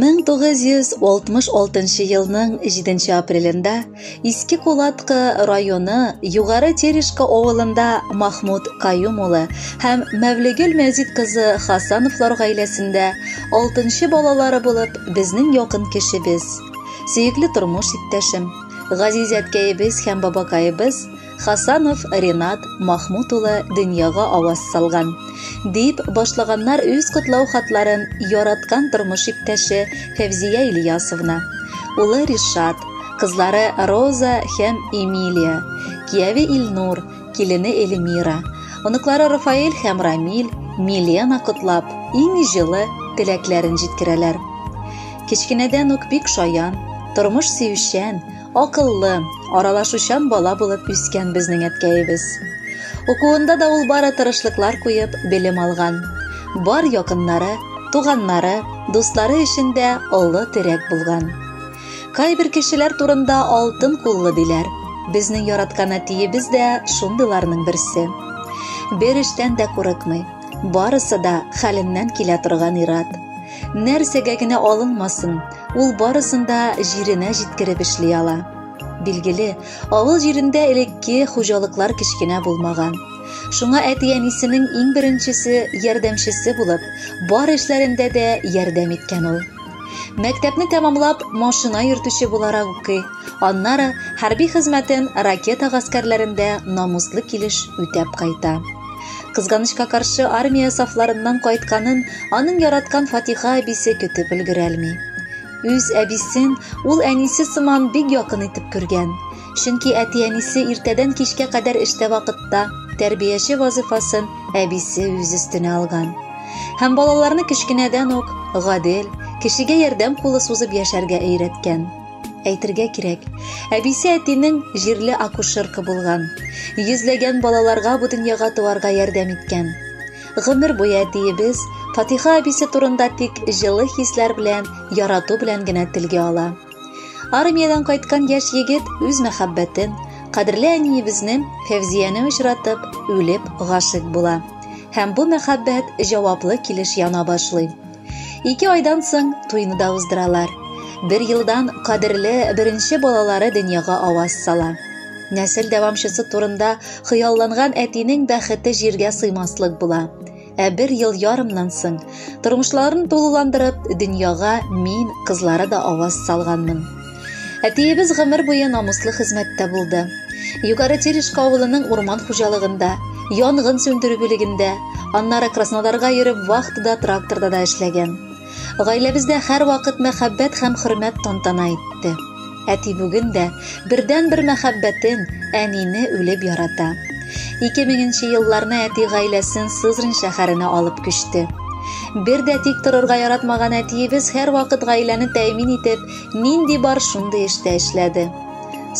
1966 елның 7 апрелендә Иске Кулаткы районы Югары Терешка авылында Махмуд Каюм улы һәм Мәвлегөл Мәзид кызы Хасановлар гаиләсендә алтынчы балалары булып безнең якын кешебез, сөекле тормыш иптәшем, газиз әткәебез һәм бабакаебыз Хасанов Ренат Махмут улы дөньяга аваз салган, дип башлаганнар үз котлау хатларын яраткан тормыш иптәше Фәвзия Ильясовна, улы Ришат, кызлары Роза һәм Эмилия, кияве Илнур, килене Эльмира, оныклары Рафаэль һәм Рамиль, Милена котлап, иң җылы теләкләрен җиткерәләр. Кечкенәдән үк бик шаян, тормыш сөючән, Акыллы, аралашучан бала булып үскән безнең әткәебез. Укуында да ул бары тырышлыклар куеп белем алган. Бар якыннары, туганнары, дуслары өчен дә олы терәк булган. Кайбер кешеләр турында алтын куллы диләр. Безнең яраткан әтиебез дә шундыйларның берсе. Бер эштән дә курыкмый. Барысы да хәленнән килә торган ират. Нәрсәгә генә алынмасын, ул барысын да җиренә җиткереп эшли ала. Билгеле, авыл җирендә элекке хуҗалыклар кечкенә булмаган. Шуңа әти-әнисенең иң беренчесе ярдәмчесе булып, бар эшләрендә дә ярдәм иткән ул. Мәктәпне тәмамлап, машина йөртүче буларак укый, аннары хәрби хезмәтен ракета гаскәрләрендә намуслы килеш үтәп кайта. Кызганычка каршы, армия сафларыннан кайтканын аның яраткан Фатиха әбисе көтеп өлгерәлми. Үз әбисен ул әнисе сыман бик якын итеп күргән. Чөнки әти-әнисе иртәдән кичкә кадәр эштә вакытта тәрбияче вазыйфасын әбисе үз өстенә алган. Һәм балаларны кечкенәдән үк гадел, кешегә ярдәм кулы сузып яшәргә өйрәткән. Әйтергә кирәк, әбисе әтинең җирле акушерка булган. Йөзләгән балаларга бу дөньяга туарга ярдәм иткән. Гомер буе әтиебез Фатиха әбисе турында тик җылы хисләр белән, ярату белән генә телгә ала. Армиядән кайткан яшь егет үз мәхәббәтен, кадерле әниебезне Фәвзияне очратып, үлеп гашыйк була. Һәм бу мәхәббәт җаваплы килеш яна башлый. Ике айдан соң туйны да уздыралар. Бер елдан кадерле беренче балалары дөньяга аваз сала. Нәсел дәвамчысы турында хыялланган әтинең бәхете җиргә сыймаслык була. Ә бер ел ярымнан соң, тормышларын тулыландырып, дөньяга мин, кызлары да аваз салганмын. Әтиебез гомер буе намуслы хезмәттә булды. Югары Терешка авылының урман хуҗалыгында, янгын сүндерү бүлегендә, аннары Краснодарга йөреп вахтада тракторда да эшләгән. Гаиләбездә һәрвакыт мәхәббәт һәм хөрмәт тантана итте. Әти бүген дә бердәнбер мәхәббәтен, әнине үлеп ярата. 2000 елларны әти гаиләсен Сызрань шәһәренә алып күчте. Бер дә тик торырга яратмаган әтиебез һәрвакыт гаиләне тәэмин итеп, нинди бар шундый эштә эшләде.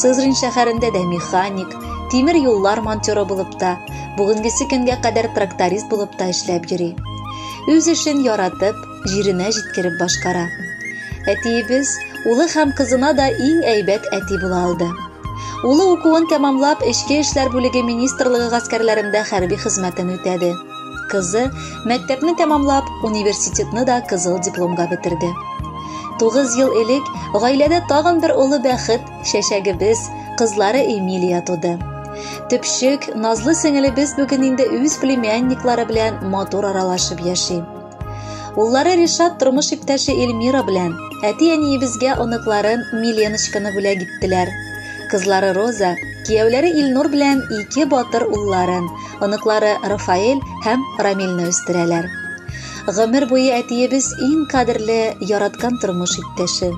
Сызрань шәһәрендә дә механик, тимер юллар монтеры булып та, бүгенгесе көнгә кадәр тракторист булып та эшләп йөри. Үз эшен яратып, җиренә җиткереп башкара. Әтиебез улы һәм кызына да иң әйбәт әти була алды. Улы укуын тәмамлап, Эчке эшләр бүлеге министрлыгы гаскәрләрендә хәрби хезмәтен үтәде. Кызы мәктәпне тәмамлап, университетны да кызыл дипломга бетерде. 9 ел элек гаиләдә тагын бер олы бәхет, чәчәгебез, кызлары Эмилия туды. Төпчек, назлы сеңелебез бүген инде үз племянниклары белән матур аралашып яши. Уллары Ришат тормыш иптәше Эльмира белән әти-әниебезгә оныкларын Миленочканы бүләк иттеләр. Кызлары Роза, кияүләре Илнур белән ике батыр улларын, оныклары Рафаэль һәм Рамилне үстерәләр. Гомер буе әтиебез иң кадерле, яраткан тормыш иптәше,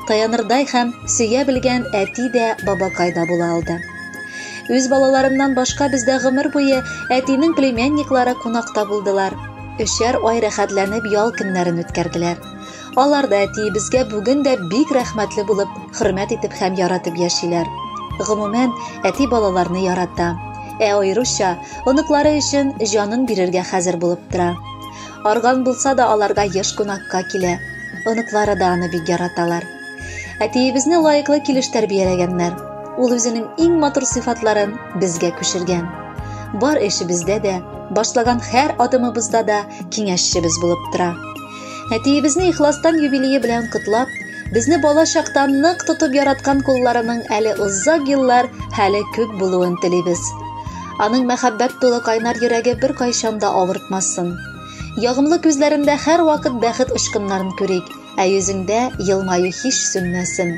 таянырдай һәм сөя белгән әти дә, бабакай да була алды. Үз балаларыннан башка бездә гомер буе әтинең племянниклары кунакта булдылар. Өчәр ай рәхәтләнеп ял көннәрен үткәрделәр. Алар да әтиебезгә бүген дә бик рәхмәтле булып, хөрмәт итеп һәм яратып яшиләр. Гомумән, әти балаларны ярата. Ә аеруча оныклары өчен җанын бирергә хәзер булып тора. Арган булса да аларга еш кунакка килә. Оныклары да аны бик яраталар. Әтиебезне лаеклы килеш тәрбияләгәннәр. Ул үзенең иң матур сыйфатларын безгә күчергән. Бар эшебездә дә, башлаган һәр адымыбызда да киңәшчебез булып тора. Әтиебезне ихластан юбилее белән котлап, безне бала чактан нык тотып яраткан кулларының әле озак еллар хәле күп булуын телибез. Аның мәхәббәт тулы кайнар йөрәге беркайчан да авыртмасын. Ягымлы күзләрендә һәрвакыт бәхет очкыннарын күрик, ә йөзеңдә елмаю һич сүнмәсен.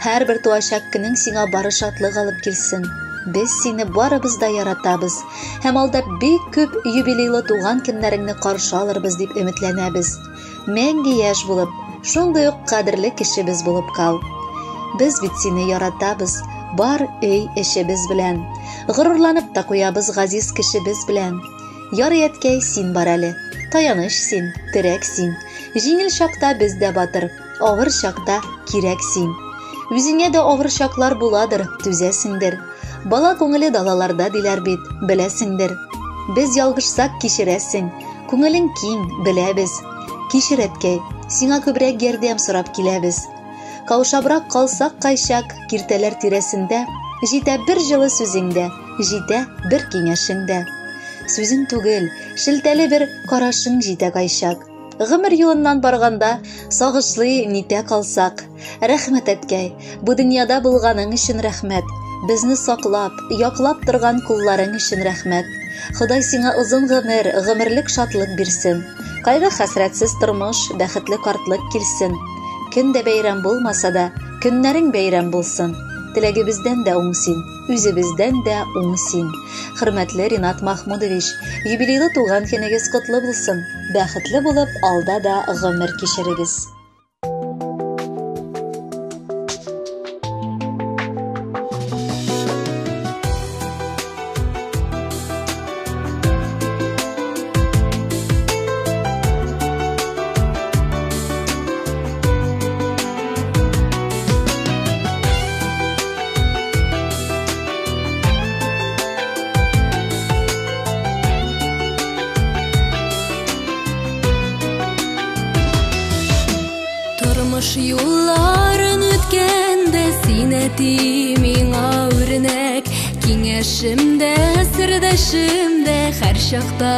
Һәрбер туачак көнең сиңа бары шатлык алып килсен. Без сине барыбыз да яратабыз һәм алда бик күп юбилейлы туган көннәреңне каршы алырбыз дип өметләнәбез. Мәңге яшь булып, шундый ук кадерле кешебез булып кал. Без бит сине яратабыз, бар өй эшебез белән. Горурланып та куябыз газиз кешебез белән. Ярый, әткәй, син бар әле. Таяныч син, терәк син. Җиңел чакта без дә батыр, авыр чакта кирәк син. Үзеңә дә авыр чаклар буладыр, түзәсеңдер. Бала күңеле далаларда диләр бит, беләсеңдер. Без ялгышсак кичерәсең, күңелең киң, беләбез. Кичер, әткәй, сиңа күбрәк ярдәм сорап киләбез. Каушабрак калсак кайчак киртәләр тирәсендә, җитә бер җылы сүзең дә, җитә бер киңәшең дә. Сүзең түгел, шелтәле бер карашың җитә кайчак. Гомер юлыннан барганда сагышлый нитә калсак. Рәхмәт, әткәй, бу дөньяда булганың өчен рәхмәт. Безне саклап, яклап торган кулларың өчен рәхмәт. Ходай сиңа озын гомер, гомерлек шатлык бирсен. Кайгы-хәсрәтсез тормыш, бәхетле картлык килсен. Көн дә бәйрәм булмаса да, көннәрең бәйрәм булсын. Теләгебездән дә уң син, үзебездән дә уң син. Хөрмәтле Ринат Махмудович, юбилейлы туган көнегез котлы булсын. Бәхетле булып, алда да гомер кичерегез. Тормыш юлларын үткәндә син әти миңа үрнәк, киңәшем дә, сердәшем дә һәр чакта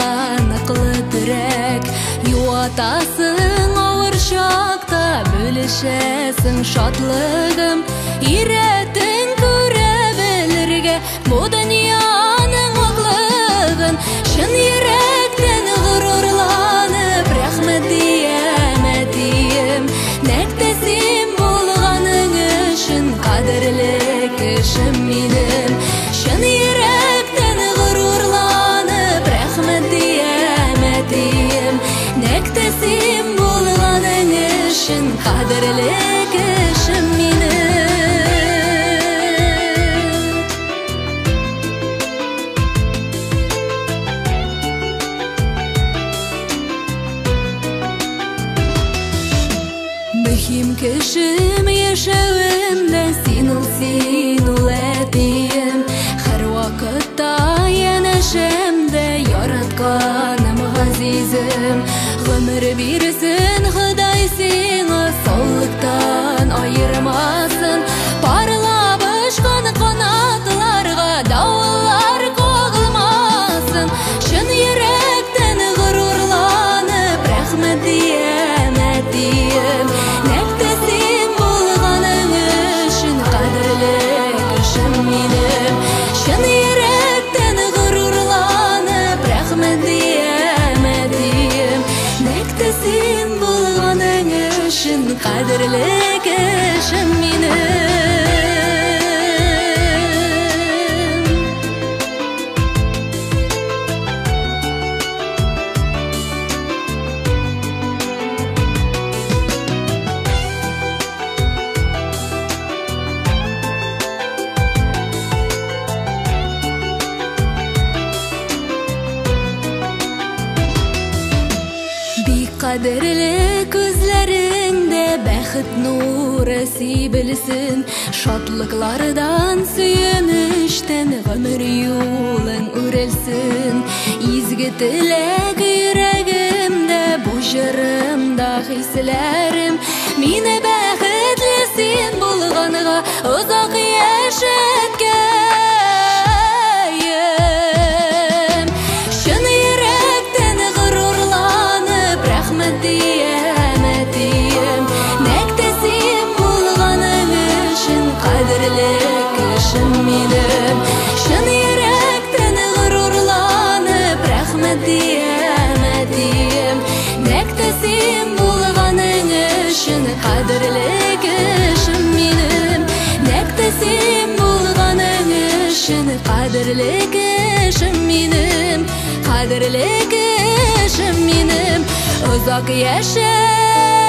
ныклы терәк. Юатасың авыр чакта, бүлешәсең шатлыгым, өйрәтең күрә белергә бу дөньяның аклыгын. Чын йөрәктән горурланып рәхмәт диям, әтием, нәкъ тә син булганың өчен кадерле кешем минем. Чын йөрәктән горурланып рәхмәт диям, әтием, нәкъ тә син булганың өчен кадерле кешем минем. Мөһим кешем яшәвемдә син ул, син ул, әтием. Һәрвакытта янәшәмдә яратканым, газизем. Гомер бирсен Ходай сиңа, саулыктан аермасын. Парлап очкан канатларга давыллар кагылмасын. Чын йөрәктән горурланып рәхмәт диям, әтием, нәкъ тә син булганың өчен кадерле кешем минем. Чын йөрәктән горурланып рәхмәт диям, әтием, нәкъ тә син булганың өчен кадерле кешем минем. Бик кадерле күзләреңдә бәхет нуры сибелсен, шатлыклардан, сөенечтән гомер юлың үрелсен. Изге теләк йөрәгемдә, бу җырымда хисләрем, мине бәхетле син булганга озак яшәткәем. Чын йөрәктән горурланып рәхмәт диям, минем, кадерле кешем минем, озак яшә.